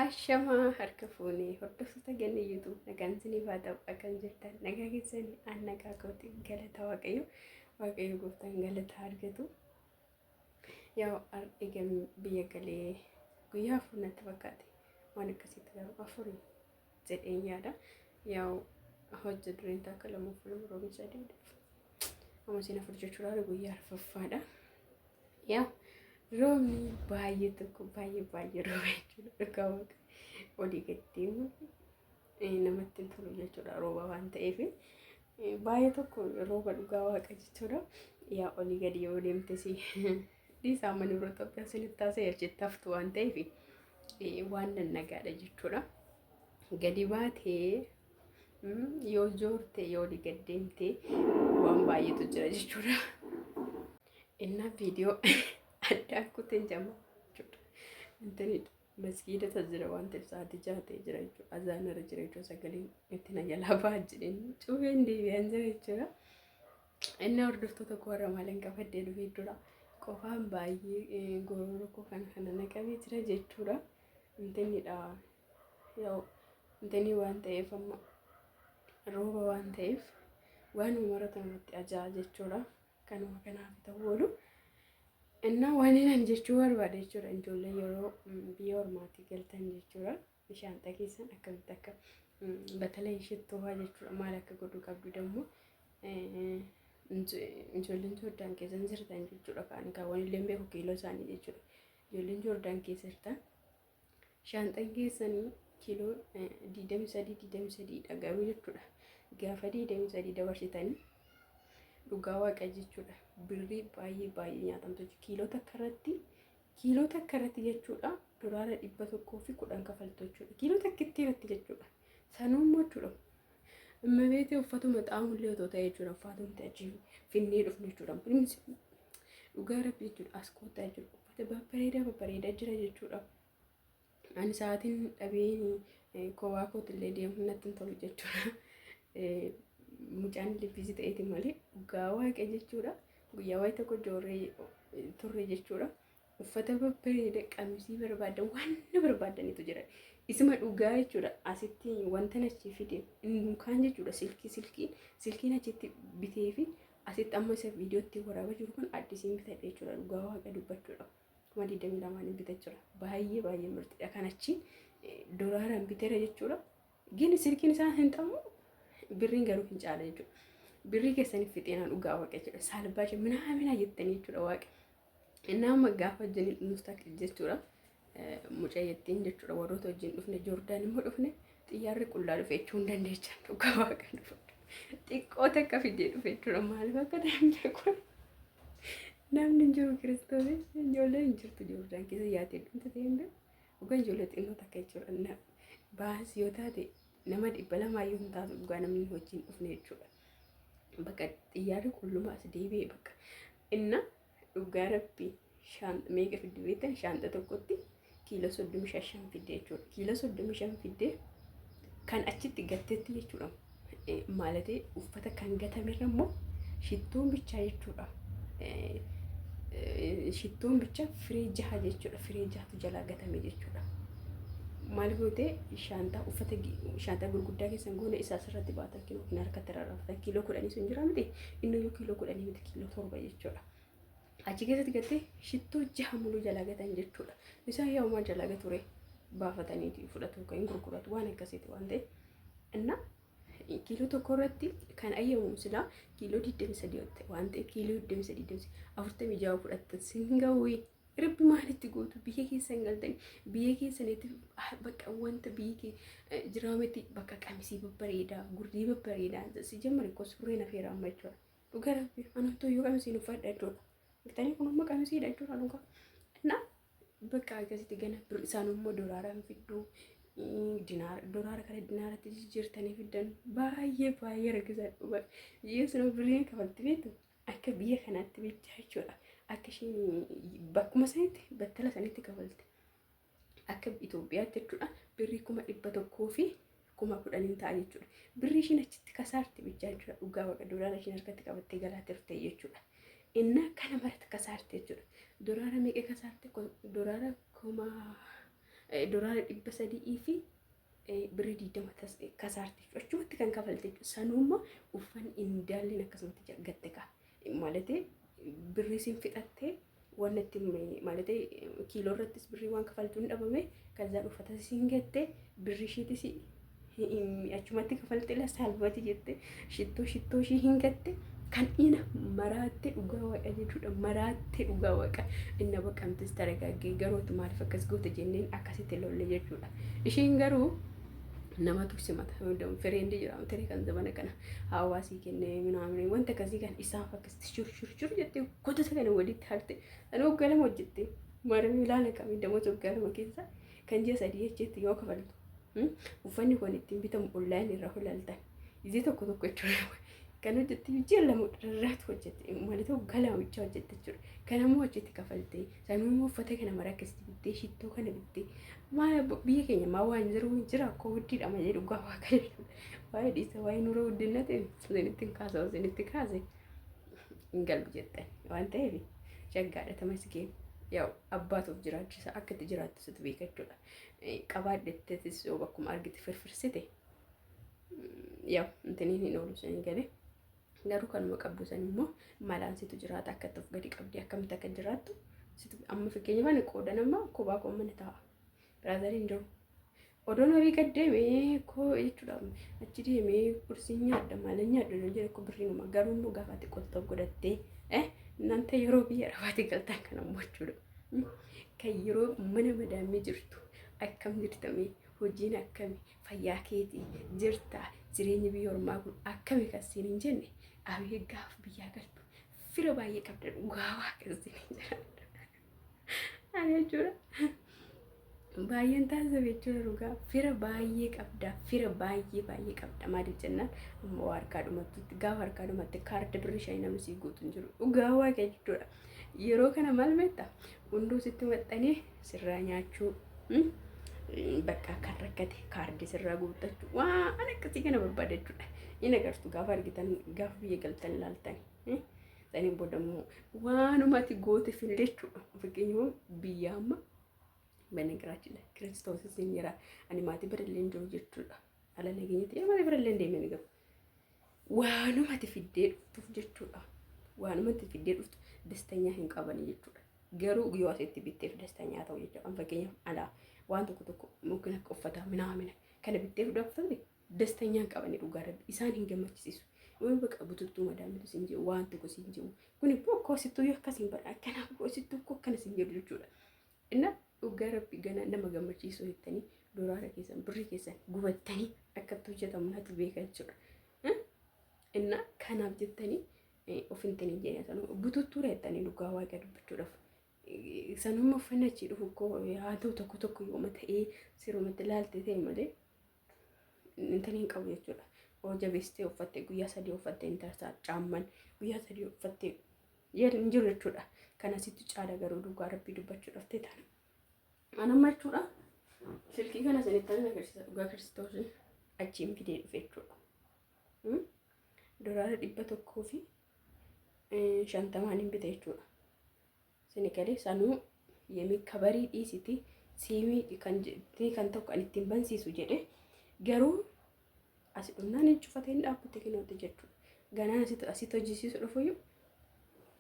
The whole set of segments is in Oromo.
Ashamaa harka fuunee hordoftoota Gannii YouTube nagaan isiniif haa ta'u. Akkam jirtan? Nagaa keessanii? An nagaa kooti, galata Waaqayyo. Waaqayyo gooftaan galata argatu. Yaa egaa biyya galee guyyaa 4 natti fakkaate, waan akkasitti garuu afurii jedheen yaada. Yaa hojii dureen takka lama 4 lama roobii sadii amma isin 4 jechuudha, guyyaa arfaffaadha. Yaa roobni baay'ee tokko baay'ee baay'ee rooba jechuudha. Dhugaa Waaqa olii gad deemuun namatti hin tolu jechuudha, rooba waan ta'eef baay'ee tokko rooba, dhugaa Waaqa jechuudha. Yaa olii gadi yoo deemtes dhiisaa mana biroo Itoophiyaa isinitti taasise achitti haftu waan ta'eef waan nannagaadha jechuudha. Gadi baatee yoo joorte, yoo olii gad deemte, waan baay'eetu jira jechuudha. Innaa viidiyoo addaan kuteen jama jechuudha. Intinidha. Masgiida jira waan ta'eef sa'aatii 6 ta'e jira jechuudha. Azaanarra jira jechuudha. Sagaleen itti na jalaa ba'a jedheen cufeen deebi'aan jira jechuudha. Inni hordoftoota koo warra maaliin qabadhee dhufee dura qofaan baay'ee gorora koo kana kana na qabee jira jechuudha. Intinidha. Yoo intinni waan ta'eef amma rooba waan ta'eef waan umaratu namatti ajaa'a jechuudha. Kanuma kanaaf ta'uu oolu. Innaa waan inni jechuu barbaade jechuudha. Ijoollee yeroo biyya ormaatti galtan jechuudha. Shaanxaa keessan akkamitti akka batalee shittoo fa'aa jechuudha. Maal akka godhuu qabdu dammoo ijoolleen Joordaan keessa jirtan jechuudha. Kaan kaawwan illee beeku kiiloo isaanii jechuudha. Ijoolleen Joordaan keessa jirtan shaanxaan keessanii kiiloo 23 23dha garuu jechuudha. Gaafa 23 dabarsitanii, dhugaa Waaqa jechuudha. Birrii baay'ee baay'ee nyaatamtu kiiloo takka irratti, kiiloo takka irratti jechuudha. Dolaara 110 kafaltu jechuudha. Kiiloo takkitti irratti jechuudha. Sanuummoo jechuudha. Amma beetee uffatuma xaamullee otoo ta'e jechuudha. Uffatumti achi finnee dhufne jechuudha. Dhugaa Rabbi jechuudha. As koottaa jechuudha. Uffata babbareedaa babbareedaa jira jechuudha. Ani sa'aatiin dhabeen kophaa kootillee deemu natti hin tolu jechuudha. Mucaan libbisi ta'eeti malee, dhugaa Waaqa jechuudha. Guyyaa waayii tokko joorree turre jechuudha. Uffata babbareeda, qamisii barbaadan, waan barbaadanitu jira. Isuma dhugaa jechuudha. Asitti wanta achi fide kaan jechuudha, silkii silkii silkiin achitti bitee fi asitti amma isa viidiyootti waraabaa jiru kun addisiin bitadhe jechuudha. Dhugaa Waaqa dubbachuudha. 22,000 bita jechuudha. Baay'ee baay'ee murtiidha. Kan achi dolaaraan biteera jechuudha. Gini silkiin isaa hin xamu, birriin garuu hin caala jechuudha. Birrii keessaniif fixeenaa, dhugaa Waaqa jechuudha. Saalbaacha minaa jettanii jechuudha Waaqa. Innaa amma gaafa wajjin nustak jechuudha. Mucayyattiin jechuudha, warroota wajjin dhufne Joordaan immoo dhufne, xiyyaarri qullaa dhufe jechuu hin dandeechan, dhugaa Waaqa dhufe. Xiqqoo takka fidee dhufe jechuudha. Maaliif akka ta'e hin beeku. Namni hin jiru, Kiristoos ijoolleen hin jirtu Joordaan keessa yaatee dhumte ta'e hin beeku. Dhugaa ijoollee xinnoo takka jechuudha. Baasii yoo taate nama 200 iyyuu hin taatu, dhugaa namni wajjin dhufne jechuudha. Bakka xiyyaarri qulluma as deebi'e bakka. Inna dhugaa Rabbi meeqa fidde beektan? Shaanxa tokkotti kiiloo 35 fidde jechuudha. Kiiloo 35 fidde kan achitti gattetti jechuudha. Maalatee uffata kan gatamerra immoo shittoon bichaa jechuudha. Shittoon bicha firee jaha jechuudha. Firee jahatu jalaa gatame jechuudha. Maal gootee? Shaanxaa uffata shaanxaa gurguddaa keessan goona isaa asirratti baatan kiiloo kan harkatti rarraafatan kiiloo 10 sun jira miti, inni iyyuu kiiloo 10 miti, kiiloo 7 jechuudha. Achi keessatti gattee shittoo jaha muluu jalaa gatan jechuudha. Isaan yaa maal jalaa gature, baafataniiti fudhatu kan gurguratu waan akkasiiti waan ta'eef. Inna kiiloo tokko irratti kan ayyamu silaa kiiloo 23 waan ta'eef, kiiloo 23 46 fudhattan sin ga'uu. Rabbi maalitti gootu? Biyya keessan galtanii biyya keessanitti bakka wanta biyyi kee jiraametti bakka qamisii babbareedaa, gurdii babbareedaa si jammari ko surree nafeera amma jechuudha. Dhugaa Rabbi anattuu iyyuu qamisiin uffadha jechuudha. Bitanii kun amma qamisiidha jechuudha dhugaa. Na bakka akkasitti gana isaan immoo dolaaraan fidduu, dinaara dolaara kana dinaaratti jijjiirtanii fiddan baay'ee baay'ee rakkisaa dhugaa. Biyya sana birriin kafalti beektu akka biyya kanaatti bichaa jechuudha. Akka isheen bakkuma sanitti battala sanitti kafalti. Akka Itoophiyaatti jechuudha birrii 110,000 ta'a jechuudha. Birrii isheen achitti kasaarte bichaa jechuudha. Dhugaa Waaqa dolaara isheen harkatti qabattee galaa turte jechuudha. Innaa kana maratti kasaarte jechuudha. Dolaara meeqa kasaarte? Dolaara kuma $300 fi birrii 20 kasaarte achumatti kan kafalte jechuudha. Sanuuma uffanni indaalleen akkasumatti gatte kaa. Malatee birrii siin fixattee waan itti malatee kiiloo irrattis birrii waan kafaltu hin dhabame kazaan uffata siin gatte birrii ishiitis achumatti kafalte la saalbati jette shittoo ishii hin gatte kan ina maraatte dhugaa waaqa jechuudha maraatte dhugaa waaqa inna baqamtis taragaaggee garootu maaliif akkas goote jenneen akkasitti lolle jechuudha. Ishiin garuu namatu simata fireendi jira tiree kan zamana kana hawaasii kennee minaamine wanta akkasii kan isaaf akkasitti shur shur shur jettee gootota kana walitti harte ani waggaa 2 hojjette maramii ilaala kamii damoota waggaa 2 keessa kan ji'a 3 jecheetti yoo kafaltu uffanni kun ittiin bitamu onlaayinii irraa hulaaltan izii tokko tokko jechuudha kan hojjette ji'a 2 irraatti hojjette malee waggaa 2 bichaa hojjette jechuudha kan ammoo hojjette kafaltee sanuu immoo uffata kana mara akkasitti bittee shittoo kana bittee maa biyya keenya maa waan jiru jira akkoo guddiidha malee dhugaa waaqa jechuudha waa'ee dhiisa waa'ee nuroo guddina ta'e isinitti hin kaasa isinitti kaase hin galu jettan waan ta'eef shaggaadha tamasgeen yaa'u abbaatuuf jiraachisa akka itti jiraattu situ beeka jechuudha qabaadhetteetis yoo bakkuma argite firfirsite yaa'u intiniin hin oolu isin galee garuu kanuma qabdu san immoo malaan situ jiraata akka itti of gadi qabdee akkamitti akka jiraattu situ amma fakkeenya mana qooda nama kophaa koo mana taa'a biraazariin jiru odoon horii gad deemee koo jechuudha achi deemee kursii nyaadha maal nyaadha yoon jedhe koo birriinuma garuu immoo gaafa ati qottoo godhattee nanta yeroo biyya arabaatti galtan kana immoo jechuudha kan yeroo mana madaamii jirtu akkam jirtamee hojiin akkami fayyaa keetii jirta jireenyi biyya ormaa kun akkami kan siin hin jenne abee gaaf biyyaa galtu fira baay'ee qabda dhugaa waaqa siin hin jedhan ani jechuudha baay'een taasisan jechuudha dhugaa fira baay'ee qabda fira baay'ee baay'ee qabda maaliif jennaan amma waa harkaa dhumattutti gaafa harkaa dhumatti kaardi birrii shanii namni sii guutu hin jiru dhugaa waaqa jechuudha yeroo kana maal beekta hunduu sitti maxxanee sirraa nyaachuu bakka kan rakkate kaardii sirraa guuttachuu waan akkasii kana barbaada jechuudha. Inni agartu gaafa argitan gaafa biyya galtan ilaaltan. Saniin booda immoo waanuma ati goote fillee jechuudha. Fakkeenyaaf biyya amma በነገራችን ላይ ክርስቶስ ሲንጀራ ani maatii birallee hin jiru jechuudha. Ala nageenyatti maatii birallee hin deemne garuu. Waanuma ati fiddee dhuftuuf jechuudha. Waanuma ati fiddee dhuftu dastanyaa hin qabani jechuudha. Garuu yoo asitti bitteef dastanyaa ta'u jechuudha. An fakkeenyaaf alaa waan tokko tokko mukkeen akka uffataa minaamina kana bitteef dhufte dastanyaa hin qabani dhugaa rabbi isaan hin gammachisiisu. Yoo baqa bututtuu madaamitu siin jedhu waan tokko siin jedhu kun immoo koosittuu yoo akkas hin bara akkanaaf koosittuu koo akkana siin jedhu jechuudha. Inna dhugaa rabbi gana nama gammachiisuu jettanii doolaara keessan birrii keessan gubattanii akkatti hojjetamu natu beeka jechuudha. Inna kanaaf jettanii of hin ta'in jedhanii sanuma bututtuudha jettanii dhugaa waaqa dubbachuudhaaf. Sanuma uffanni achii dhufu koo haa ta'u tokko tokko yooma ta'ee sirumatti ilaalte ta'e malee intala hin qabu jechuudha. Oo jabeessitee uffatte guyyaa 3 uffatte hin tarsaa caamman guyyaa 3 uffatte hin jiru jechuudha. Kan asitti caala garuu dhugaa rabbii dubbachuudhaaf ta'e taana. Anamma jechuudha silkii kana isinitti agarsiisa dhugaa kiristoos achiin fidee dhufe jechuudha. $150 hin bite jechuudha. Isin galee sanuu yemii kabarii dhiisiti siimii kan kan tokko kan ittiin bansiisu jedhe garuu asi dhumnaan hin cufatee hin dhaabbate kinooti jechuudha. Ganaan asitti hojjisiisu dhufuyyuu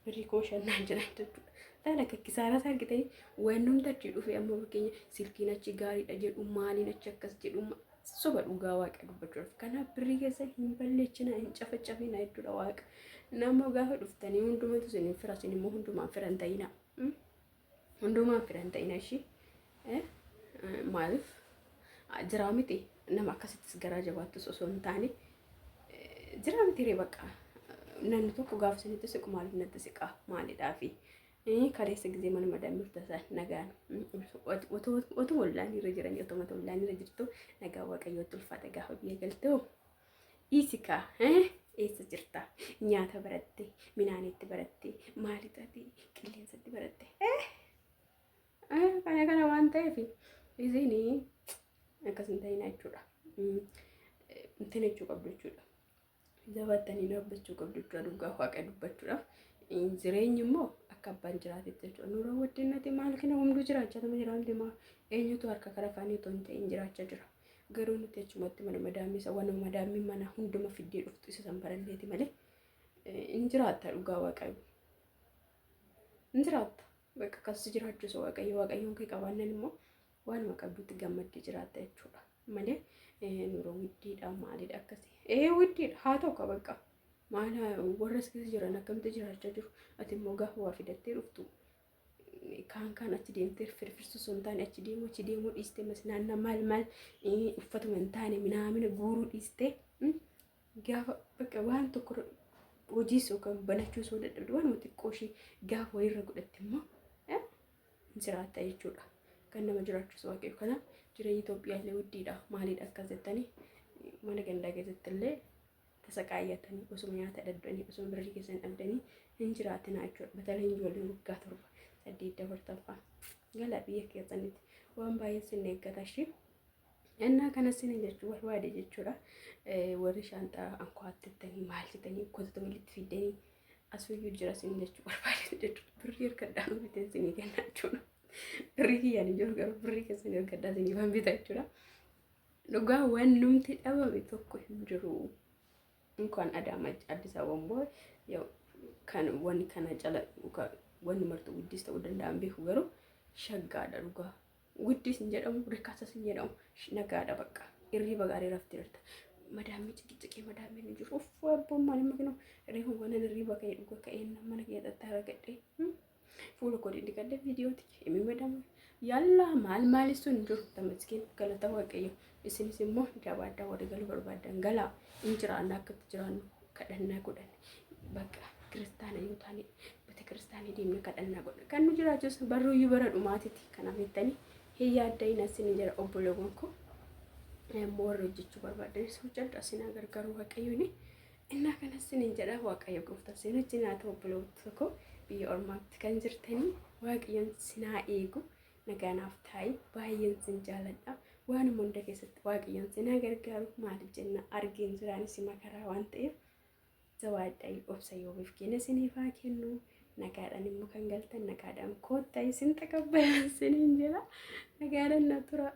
birrii 5,000 naan jedhan jechuudha. Laala akka kisaaraa isaa argitanii waan achi dhufe amma fakkeenya silkiin achi gaariidha jedhu maaliin achi akkas jedhu soba dhugaa waaqa dubbachuudhaaf. Kanaaf birrii keessa hin balleechinaa hin cafacafina jechuudha waaqa. Nama gaafa dhuftanii hundumatu isin fira isin immoo hundumaan fira hin ta'inaa. Hundumaan fira hin ta'inaa ishii. Maaliif jiraa miti nama akkasittis garaa jabaattus osoo hin taane jiraa miti ree bakka namni tokko gaafa isinitti siqu maaliif natti siqaa maalidhaafi kaleessa gisee mana madaamii tasaa nagaan otuma ollaan irra jiranii otuma ollaan irra jirtu nagaa waaqayyootti ulfaata gaafa biyya galtee dhiisikaa eessa jirta nyaata baratte minaanitti baratte maali taate qilleensatti baratte kana kana waan ta'eef isin akkas hin ta'inaa jechuudha. Intin jechuu qabdu jechuudha. Jabaatanii dhaabbachuu qabdu jechuudha dhugaa waaqa dubbachuudhaaf. Jireenyi immoo akka abbaan jiraatetti jechuudha. Nuroo waddinati maal kina hunduu jiraachaa tuma jira hundi maa eenyutu harka kara afaanii otoo hin ta'in jiraachaa jira. Garuu nuti achumatti mana madaamii isa waan madaamii mana hunduma fiddee dhuftu isa san baranneeti malee hin jiraatta dhugaa Waaqayyo. Hin jiraatta. Bakka akkas jiraachisu Waaqayyo. Waaqayyoon kee qabaannan immoo waanuma qabdutti gammaddee jiraatta jechuudha. Malee nuroo widdiidha maalidha akkasii. Ee, widdiidha haa ta'u ka bakka. Maal warra as keessa jiran akkamitti jiraachaa jiru? Ati immoo gaafa waa fidattee dhuftu kaan kaan achi deemtee firfirsu osoo hin taane, achi deemuu achi deemuu dhiistee, masnaannaa maal maal uffatuma hin taane minaamina guuruu dhiistee, gaafa bakka waan tokko hojiis yookaan banachuu osoo dadhabde, waan xiqqoo ishee gaafa wayirra godhatte immoo hin jiraatta jechuudha. Kan nama jiraachisu Waaqayyo. Kanaaf jireenya Itoophiyaa illee widdiidha maalidha akkas jettanii mana gandaa keessatti illee tasaqaayyatanii, osuma nyaata dhabdanii, osuma birrii keessan dhabdanii hin jiraatinaa jechuudha. Batalee ijoolleen waggaa 7 8 dabartan fa'a gala biyya keessanitti, waan baay'ee sin eeggata ishee. Innaa kanas sin jechuu barbaade jechuudha. Warri shaanxaa anko'attettanii maal jettanii kotota walitti fiddanii asuyyuu jira sin jechuu barbaade jechuudha. Birrii harkadhaan biteen sinii kenna jechuudha. Birrii kiyyaan hin jiru, garuu birrii keessan harkadhaa sinii waan bita jechuudha. Dhugaa waan numti dhabame tokko hin jiru. Inkaan Adaama Addis Ababa immoo kan wanni kana cala wanni martu guddis ta'uu danda'an beeku, garuu shaggaadha dhugaa. Guddis hin jedhamu, rikkaasas hin jedhamu, nagaadha bakka. Irriiba gaarii raftee jirta. Madaamii ciqiciqee madaamii hin jiru. Uffuu abboon maal amma kinoo reefu waan irriiba ka'ee dhuga ka'ee mana kiyya xaxxaara gadhee fuula koo diddiqadhee viidiyooti himi madaamii. Yallaa maal maali sun jiru, tamasgeen galata Waaqayyo. Isinis immoo jabaadhaa, warri galuu barbaadan galaa, hin jiraanna, akkatti jiraannu kadhannaa godhanne, bakka kiristaana yoo taane bita kiristaanii deemne kadhannaa godhanne kan nu jiraachisu barruuyyuu bara dhumaatiti. Kanaaf jettanii hin yaaddayin asin jira obboleewwan koo. Immoo warri hojjechuu barbaadanis hojjedha, sinaa gargaaru Waaqayyooni. Innaa kanas sinin jedha, Waaqayyo gooftaan sin wajjin haa ta'u. Obboloota koo biyya ormaatti kan jirtanii, Waaqayyoon sinaa eegu, nagaanaaf taa'i, baay'een sin jaaladha. Waanuma hunda keessatti Waaqayyoon sinaa gargaaru. Maal jenna, argeen jiraanis makaraa waan ta'eef jabaadhaa, obsa yoomiif kenna isiniif haa kennu. Nagaadhaan immoo kan galtan nagaadhaan koottaa, isin taqabbalan isiniin jedha. Nagaadhaan na tura.